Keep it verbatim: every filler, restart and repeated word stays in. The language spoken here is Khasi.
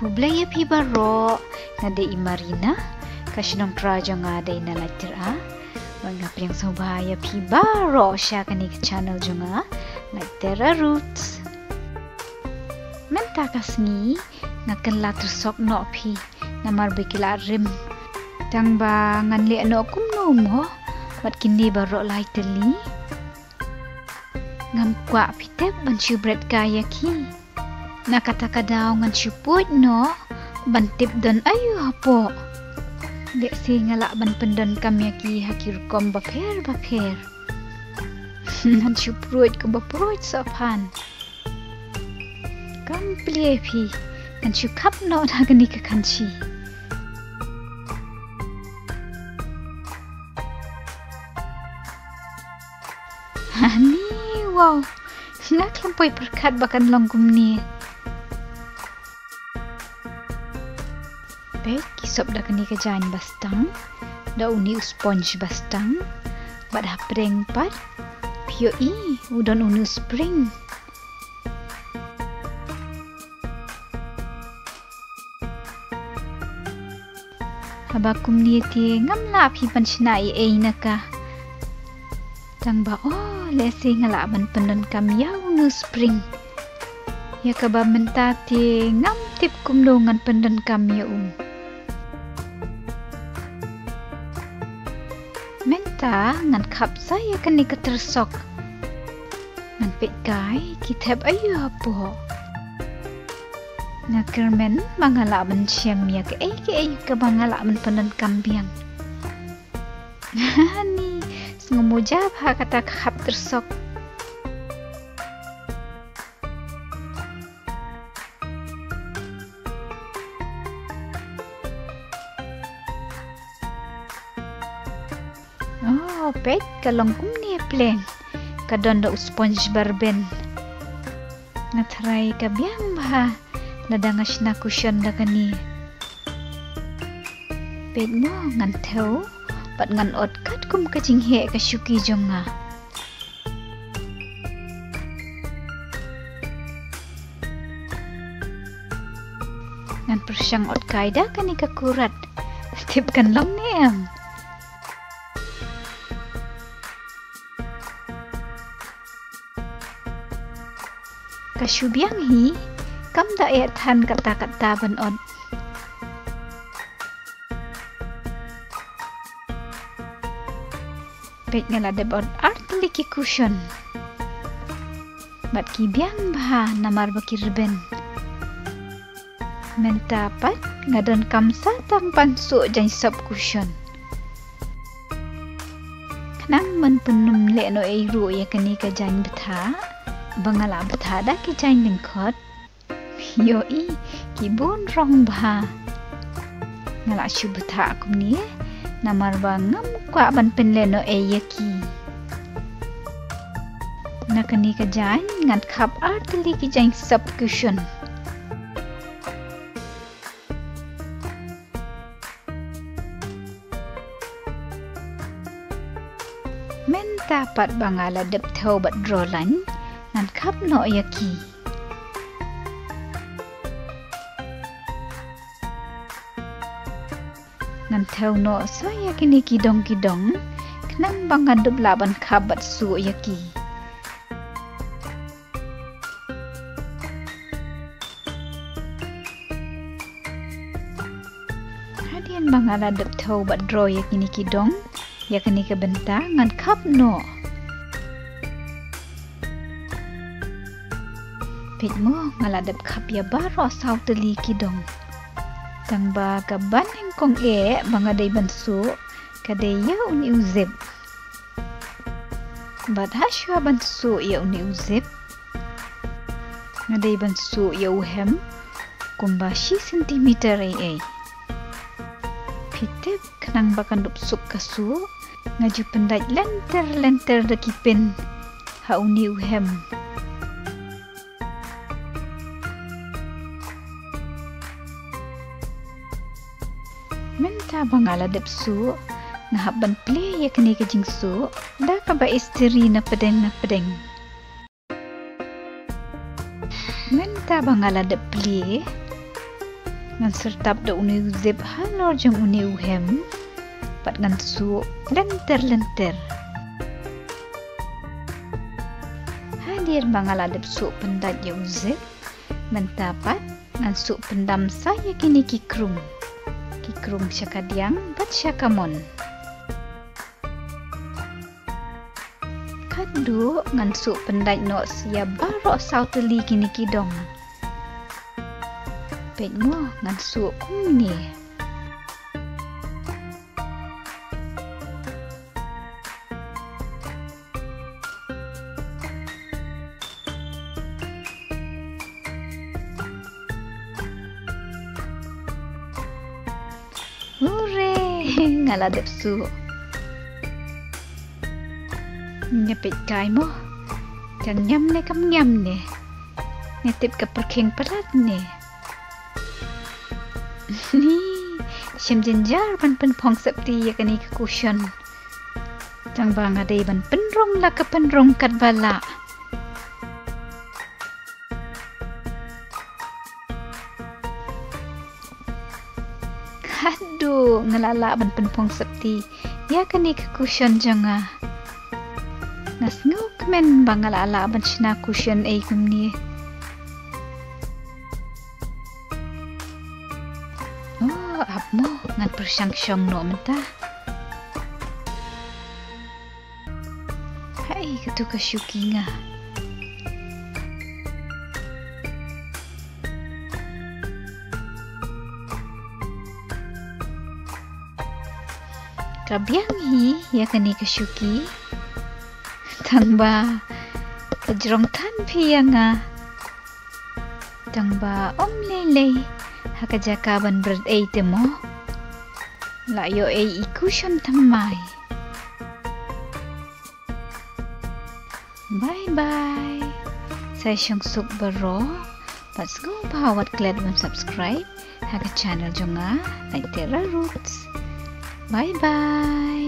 Khublei ïa phi baroh, nga dei i Marina, ka shnong trai jong nga dei na Laitera. Bad nga pdiang sngewbha ïa phi baroh sha kane ka channel jong nga, Laitera Roots. Mynta ka sngi nga kylla tyrsok noh phi, namar ba ki la rim. Tang ba ngan leh noh kumno mo, bad kine baroh lai tylli. Ngam kwah phi tip ban shu bret kai ïa ki. Na kata ka daw ngan shu pruid noh ban tip don aïu hapoh. Lehse nga lah ban pyndonkam ïa ki ha ki rukom bapher bapher. Ngan shu pruid kumba pruid sohphan. Kam plie phi, ngan shu khap noh na kane ka khanshi. Ani, wow. Nga khlem poi pyrkhat ba kan long kumne. Peit, ki sop da kane ka jaiñ ba stang, da une u sponge ba stang, bad hapdeng pat, phi ïohi, u don une u spring. Haba kumne te ngam lah phi ban shna ei ei na ka. Tang ba, oh, lehse nga lah ban pyndonkam ïa une u spring. Ïa kaba mynta te ngam tip kumno ngan pyndonkam ïa u. Mynta ngan khap sa ïa kane ka tyrsok. Ngan peit kai ki thep aïu hapoh. Nga kyrmen ba nga lah ban shem ïa kaei kaei kaba nga lah ban pyndonkam biang. Ani, sngew muja bha kata ka khap tyrsok. Oh, peit, ka long kumne pleng. Ka don da u sponge ba rben. Nga tharai ka biang bha lada nga shna cushion da kane. Peit mo, ngan thew bad ngan ot katkum ka jingheh ka shuki jong nga. Ngan pyrshang ot kai da kane ka kurat. Tip kan long ne em? Ka shu biang hi, kam da eh than katta katta ban ot. Peit, nga la dep ot artylli ki cushion. Bad ki biang bha namar ba ki rben. Mynta pat nga donkam sa tang ban suh jaiñ sop cushion. Khnang ban pynlum lehnohei ruh ïa kane ka jaiñ bthah, ba nga la bthah da ki jaiñ lyngkhot. Ïohi, ki bun rong bha. Nga la shu bthah kumne namar ba ngam kwah ban pynlehnohei ïa ki. Na kane ka jaiñ ngan khap artylli ki jaiñ sop cushion. Mynta pat ba nga la dep thew bad draw line, ngan khap noh ïa ki. Ngan thew noh sa ïa kine ki dong ki dong, khnang ba ngan dup lah ban khap bad suh ïa ki. Hadien ba nga la dep thew bad draw ïa kine ki dong, ïa kane ka bynta ngan khap noh. Peit mo, nga la dep khap ïa baroh saw tylli ki dong. Tang ba ka banyngkong eh ba nga dei ban suh, ka dei ïa une u zip. Bad ha shuwa ban suh ïa une u zip, nga dei ban suh ïa u hem kumba shi centimeter ei ei. Phi tip, khnang ba kan dup suk ka suh, nga ju pyndait lynter lynter da ki pin ha une u hem. Mynta ba nga la dep suh, nga hap ban plie ïa kane ka jingsuh da kaba istri na pdeng na pdeng. Mynta ba nga la dep plie, Ngan syrtap da une u zip halor jong une u hem. Bad ngan suh lynter lynter. Hadien ba nga la dep suh pyndait ïa u zip, mynta pat ngan suh pyndam sa ïa kine ki krung. Ki krung sha ka diang bad sha ka mon. Khadduh ngan suh pyndait noh sa ïa baroh saw tylli kine ki dong. Peit mo, ngan suh kumne. Hooray! Nga la dep suh. Nga peit kai mo. Kan ñiam ne kam ñiam ne. Nga tip ka pyrkhing palat ne. Ni, shem jynjar ban pynphong septi ïa kane ka cushion. Tang ba nga dei ban pynrung la ka pynrung katba lah. Haduh, nga la lah ban pynphong septi ïa kane ka cushion jong nga. Nga sngewkmen ba nga la lah ban shna cushion ei kumne. Oh, ap mo, ngan pyrshang shong noh mynta. Hai, katu ka shuki nga. Ka biang hi ïa kane ka shuki. Tang ba ka jrong than phi ïa nga. Tang ba ym lei lei ha ka jaka ban bret ei te mo. La ïoh ei i cushion thymmai. Bye bye. Sa sngewsuk baroh. Bad sngewbha wat klet ban subscribe ha ka channel jong nga, Naitera Roots. Bye bye.